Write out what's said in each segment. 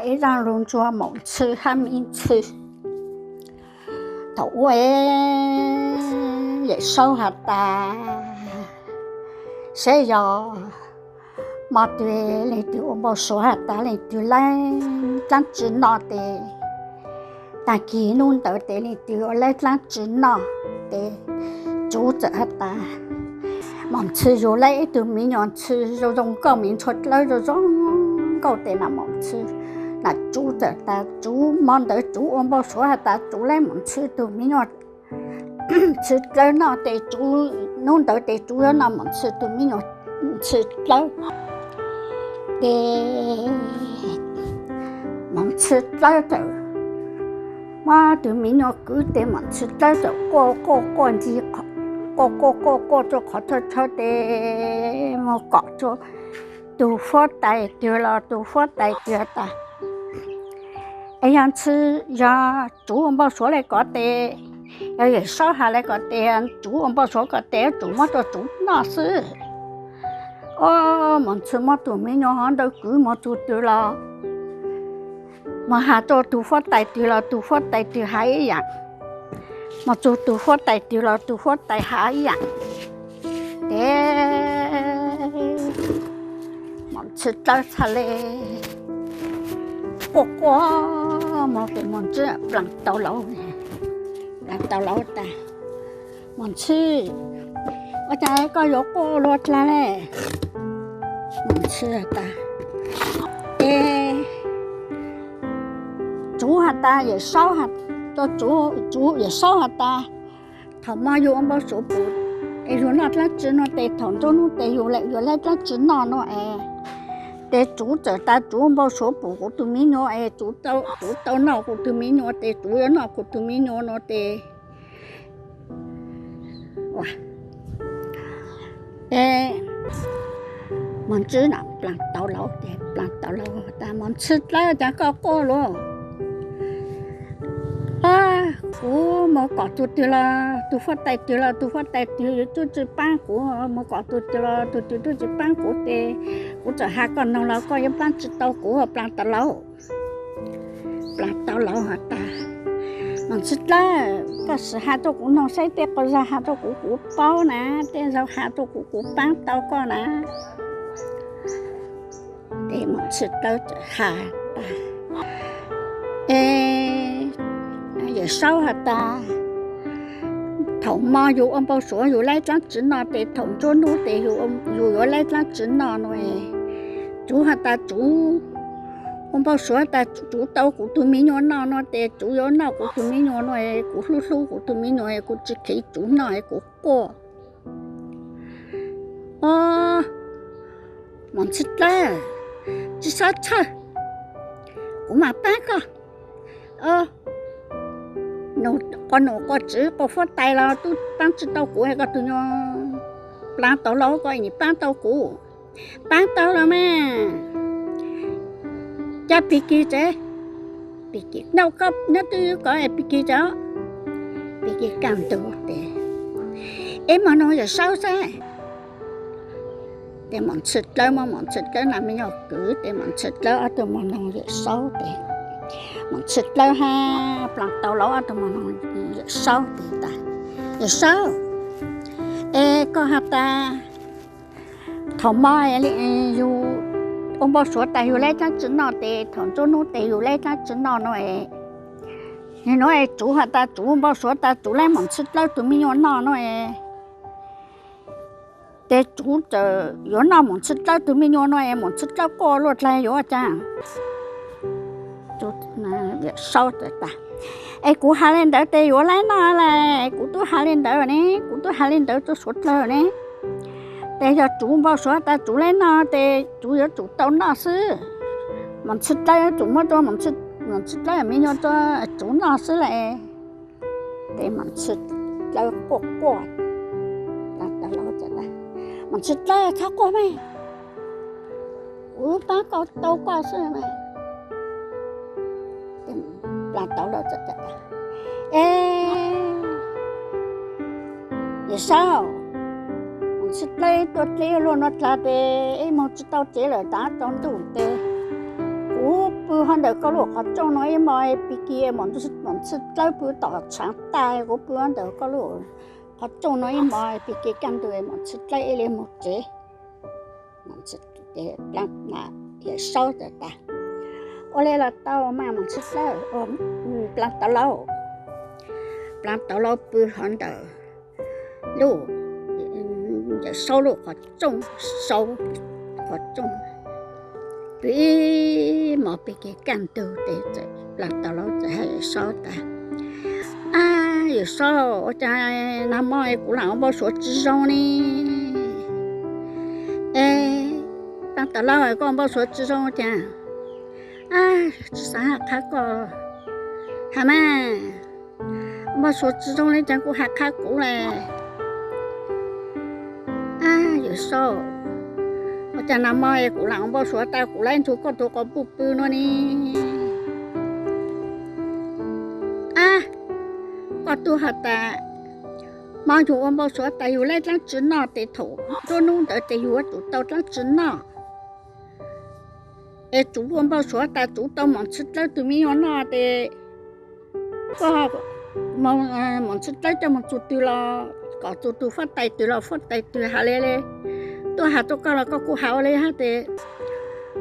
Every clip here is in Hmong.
Ib zaj lug ntsuag Maum Ntxhw hab Mib Ntxhw. Thaum ub Yawm Saub has tas, saib yog hmo twg leej twg ua npau suav has tas leej twg laib dlaab tsi noj tes, taag kis nub ntawd tes leej twg ua laib dlaab tsi noj tes, Tsuv txawm has tas, Maum Ntxhw, yug laib ib tug miv nyuas ntxhw zoo zoo nkauj, miv ntxhw dlawb zoo zoo nkauj tes na Maum Ntxhw. Na Tsuv txawm tas, Tsuv hmo ntawd Tsuv ua npau suav has tas Tsuv laib Maum Ntxhw tug miv nyuas ntxhw dlawb noj tes, Tsuv, nub ntawd tes Tsuv yuav noj Maum Ntxhw tug miv nyuas ntxhw dlawb. Tes Maum Ntxhw dlawb txawm muab tug miv nyuas kwv tes Maum Ntxhw dlawb txawm quaj quaj quaj ntxig, quaj quaj quaj quaj rua qhov chaw chaw tes moog kom rua tug huab tais twg los tug huab tais twg has tas, Es yog Ntxhw, yog Tsuv ua npau suav le kov tes, yog Yawm Saub has le kov tes, Tsuv ua npau suav kov tes yuav tsum muab rua Tsuv noj xwb. Ob, Maum Ntxhw muab tug miv nyuas hov ntawd kwv moog txug twg los moog has rua tug huab tais twg los tug huab tais twg has ib yaam, moog txug tug huab tais twg los tug huab tais has ib yaam. Tes Maum Ntxhw dlawb txhaj le quaj quaj moog tes Maum Ntxhw plaas tau lauv, plaas tau lauv tas, Maum Ntxhw, ua caag koj yuav quaj luag dlaag le? Maum Ntxhw has tas, Es Tsuv has tas, Yawm Saub, Tsuv, Yawm Saub has tas, thaum mo yug ua npau suav pum es yug noj dlaab tsi noj tes thaum nruab nub tes yug yuav laib dlaab tsi noj nua es. Tes Tsuv txawm tas, Tsuv ua npau suav pum kuv tug miv nyuas es Tsuv tau noj kuv tug miv nyuas tes Tsuv yuav noj kuv tug miv nyuas nua tes. Tes Maum Ntxhw na plaas tau lauv tes plaas tau lauv tas, Maum Ntxhw dlawb, caag koj quaj luag? Kuv moog kom tug twg los tug huab tais twg los tug huab tais twg yuav tub tsi paab kuv, moog kom tug twg los tug twg tub tsi paab kuv tes kuv txawm has koj noog los koj yuav paab tsi tau kuv, plaas tau lauv. Plaas tau lauv has tas, Maum Ntxhw dlawb, koj sim has rua kuv noog saib tej qhov zag has rua kuv kuv paub na, tej zag has rua kuv kuv paab tau koj na. Tes Maum Ntxhw dlawb txawm has tas, Es Yawm Saub has tas, thaum mo yug ua npau suav yug laib dlaab tsi noj tes thaum nruab nub tes yug yuav laib dlaab tsi noj nua es. Tsuv has tas, Tsuv ua npau suav tas Tsuv tau kuv tug miv nyuas noj nua tes Tsuv yuav noj kuv tug miv nyuas nua es, kuv hlub hlub kuv tug miv nyuas es kuv tsi khiv Tsuv noj es kuv quaj. Ob, Maum Ntxhw dlawb, tsi xob txhawj, kuv maam paab koj. Ob, num, quas num quas tswv quas huab tais los tub paab tsi tau kuv, koj tug nyuas plaas tau lauv koj nim paab tau kuv. Paab tau los mas, coj pig kig tsev, pig kig, nyob twj ywm kov pig kig tsev, pig kig kaj ntug tes, es moog noog Yawm Saub saib. Tes Maum Ntxhw dlawb muab Maum Ntxhw dlawb nam me nyuam kwv tes Maum Ntxhw dlawb ob tug moog noog Yawm Saub tes, Maum Ntxhw dlawb hab plaas tau lauv ob tug moog noog Yawm Saub tes tas, Yawm Saub, es koj has tas thaum mo yug ua npau suav tas yug laib dlaab tsi noj tes thaum nruab nub tes yug laib dlaab tsi noj nua es, nua es Tsuv has tas Tsuv ua npau suav tas Tsuv laib Maum Ntxhw dlawb tug miv nyuas noj nua es, tes Tsuv txawm yuav noj Maum Ntxhw dlawb tug miv nyuas nua es Maum Ntxhw dlawb quaj luaj dlaag yuav ua caag? Saub tas, es kuv has le ntawd tes yuav laib noj las, kuv tub has le ntawd ne, kuv tub has le ntawd rua suav dlawg ne. Tes yog Tsuv npau suav tas Tsuv laib noj tes Tsuv yuav tsum tau noj xwb. Maum Ntxhw dlawb yuav tsum muab rua, Maum Ntxhw dlawb miv nyuas rua Tsuv noj xwb las. Tes Maum Ntxhw dlawb quaj quaj, Maum Ntxhw dlawb txhob quaj mas, kuv paab koj tau koj xwb mas. Plaas tau lauv txawm tas, es Yawm Saub, Maum Ntxhw dlawb tuaj dleb luaj nua dlaag tes ib moog tsi tau tsev lawm tav tau ntuj tes kuv Kuv pw hov ntawm koj lub qhov rooj no ib hmos, Pis Kis, Mos Ntxhw Dlawb pw tom tshaav tag, kuv pw hov ntawm koj lub qhov rooj no ib hmos, Pis Kis kaj ntug, Mos Ntxhw Dlawb ib leeg mus tsev. Yawm Saub txawm tas, ua li los tau mas Mos Ntxhw Dlawb, Plaag Tau Laub. Plaag Tau Laub pw hov ntawm lub, Yawm Saub lub qhov rooj, Saub qhov rooj, pw ib hmos, Pis Kis kaj ntug tes Plaag Tau Laub txawm hais Yawm Saub tas, Ab, Yawm Saub, ua cas nag hmo kuv lam ua npau suav tsis zoo li? Es Plaag Tau Laub, koj ua npau suav tsis zoo cas? Ab, tsis xav hais qhia koj, hais mas, ua npau suav tsis zoo li cas kuv hais qhia kuv lawm. Ab, Yawm Saub, ua cas nag hmo kuv lam ua npau suav tas kuv laib nrug koj tus quas puj pw no ne? Ab, koj tug has tas, hmo yug ua npau suav tas yug laib dlaab tsi noj tes thaum nruab nub ntawd tes yug yuav tsum tau dlaab tsi noj. Es tsuv ua npau suav tas tsuv tau Mos Ntxhw Dlawb tus me nyuam noj tes, koj, Mos Ntxhw Dlawb coj mus txug twg los kom txug tug huab tais twg los huab tais twg has le le, tuaj has rua koj los koj kuj has ua le hab tes,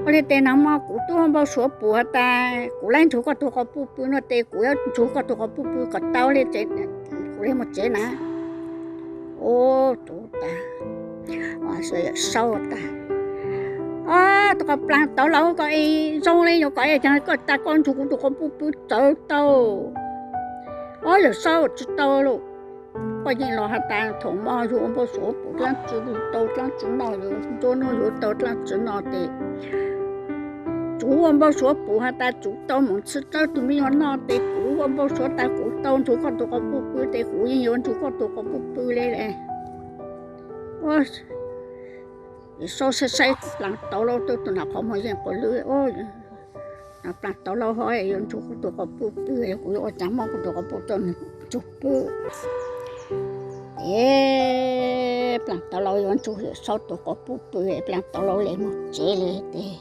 ua le tes nag hmo kuv tub ua npau suav pum has tas kuv laib nrug koj tug quas puj pw no tes kuv yuav nrug koj tug quas puj pw kom tau le ces kuv le mus tsev na. Ua, tsuv tas, Yawm Saub tas, Ob, tus quas Plaag Tau Laub, koj zoo le yuav kom es caag koj tas koj nrug kuv tug quas puj pw txawv tau. Ob, Yawm Saub, tsis tau lauj. Koj yeej los has tas thaum hmo yug ua npau suav pum dlaab tsi tau dlaab tsi noj, nruab nub yuav tau dlaab tsi noj tes tsuv ua npau suav pum has tas tsuv tau Mos Ntxhw Dlawb tus me nyuam noj tes kuv ua npau suav tas kuv tau nrug koj tug quas puj pw tes kuv yeej yuav nrug koj tug quas puj pw le le. Yawm Saub saib saib Plaag Tau Laub tub tug nag qhov muag yeej quas lwb, Plaag Tau Laub ho yuav nrug kuv tug quas puj pw, kuv yuav ua caag muab kuv tug quas puj nrug pw. Es Plaag Tau Laub yuav nrug Yawm Saub tug quas puj pw, Plaag Tau Laub le mus tsev le tes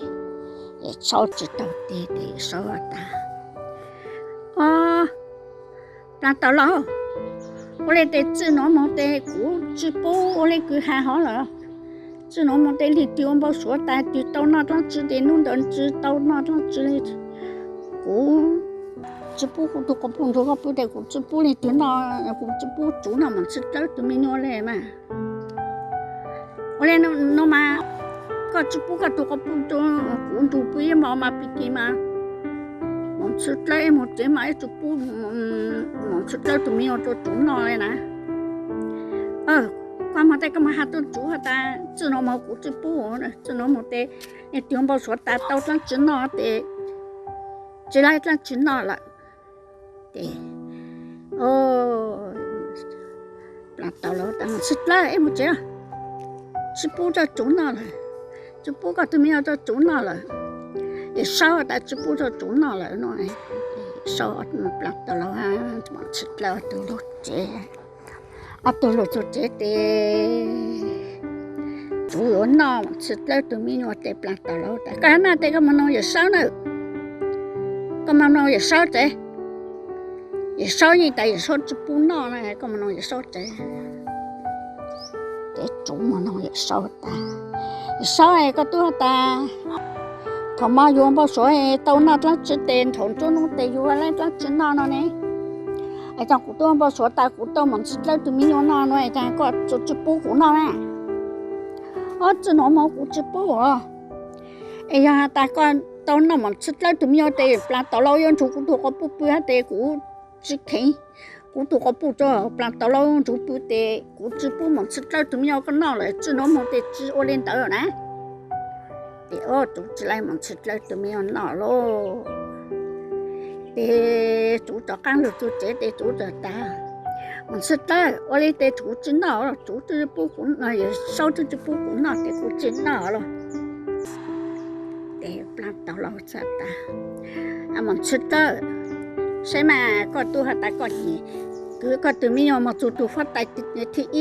Yawm Saub tsis tau tes tes Yawm Saub tas, Ob, Plaag Tau Laub, ua le tes txij nuav moog tes kuv tsi pub ua le kws has hov lawm. Txij nuav moog tes leej twg ua npau suav tas twg tau noj dlaab tsi tes nub ntawd tsi tau noj dlaab tsi le. Kuv tsi pub kuv tug quas puj nrug koj pw tes kuv tsi pub leej twg noj, kuv tsi pub tsuv noj Mos Ntxhw Dlawb tus me nyuam le mas. Ua le nuav mas koj tsi pub koj tug quas puj kuv nrug pw ib hmo mas Pis Kis mas Mos Ntxhw Dlawb ib moog tsev mas ib tug pub Mos Ntxhw Dlawb tus me nyuam rua tsuv noj le na. Koj moog tes koj moog has rua tsuv has tas txij nuav moog kuv tsi pub, txij nuav moog tes leej twg ua npau suav tas tau dlaab tsi noj tes tsi laib dlaab tsi noj lawm. Tes Plaag Tau Laub tas, Mos Ntxhw Dlawb ib moog tsev, tsi pub rua tsuv noj lawm, tsi pub koj tug me nyuam rua tsuv noj lawm. Yawm Saub tas tsi pub rua tsuv noj lawm no. Saub, Plaag Tau Laub, Mos Ntxhw Dlawb ob tug lug tsev. Ob tug lug txug tsev tes tsuv yuav noj Mos Ntxhw Dlawb tug me nyuam tes Plaag Tau Laub tas, koj hab noj tes koj moog noog Yawm Saub na. Koj moog noog Yawm Saub tsev. Yawm Saub yeej tas Yawm Saub tsi pub noj na, koj moog noog Yawm Saub tsev. Tes tsuv moog noog Yawm Saub tas, Yawm Saub, koj tub has tas thaum mo yug ua npau suav tau noj dlaab tsi tes thaum nruab nub tes yug laib dlaab tsi noj no ne? Es thaum kuv tub ua npau suav tas kuv tau Mos Ntxhw Dlawb tug me nyuam noj no es koj tsi pub kuv noj na? Ob, txij nuav moog kuv tsi pub os. Es yog has tas koj tau noj Mos Ntxhw Dlawb tug me nyuam tes Plaag Tau Laub yuav nrug kuv tug quas puj pw hab tes kuv tsi kheev kuv tug quas puj rua Plaag Tau Laub nrug pw tes kuv tsi pub Mos Ntxhw Dlawb tug me nyuam koj noj lawm, txij nuav moog tes tsi ua le ntawd na. Tes ob, tsuv tsi laib Mos Ntxhw Dlawb tug me nyuam noj lauj. Tes tsuv rov qaab lug txug tsev tes tsuv txawm tas, Mos Ntxhw Dlawb, ua le tes kuv tsi noj, tsuv tsi pub kuv, Yawm Saub tsi pub kuv noj tes kuv tsi noj lauj. Tes Plaag Tau Laub txawm tas, Mos Ntxhw Dlawb, saib mas koj tub has tas koj nyiam kwv koj tug me nyuam moog txug tug huab tais thib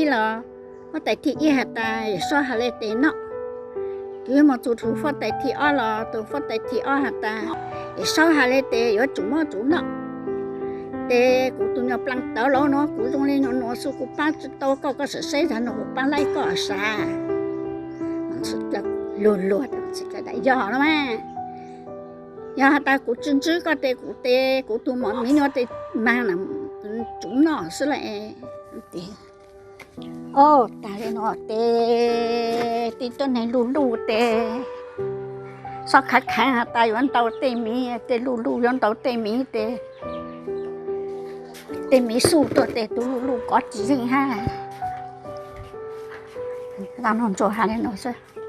ib los, huab tais thib ib has tas Yawm Saub has le tes noj. Kuv yuav mus txug tus faj tais thib ob los tus faj tais thib ob has tas, es Saub has le tes yuav tsum muab tsum noj. Tes kuv tus nyuas plaas tawv los no kuv zoo le nyuas nuav xwb, kuv pab tsi tau koj, koj sam saib zag no kuv pab laij koj sav. Lug luag, yog los mas, yog has tas kuv tsi ntsib koj tes kuv tes kuv tus mom miv nyuas tes mas tsum noj xwb lawm. Tes, o, tas le no tes tib tug neeg luj luj tes xob khaiv khaiv has tas yuav ntaus tej miv, tej luj luj yuav ntaus tej miv tes, tej miv xuj tuaj tes tus luj luj kov tsis zeej hab. Ntsuag has le no xwb.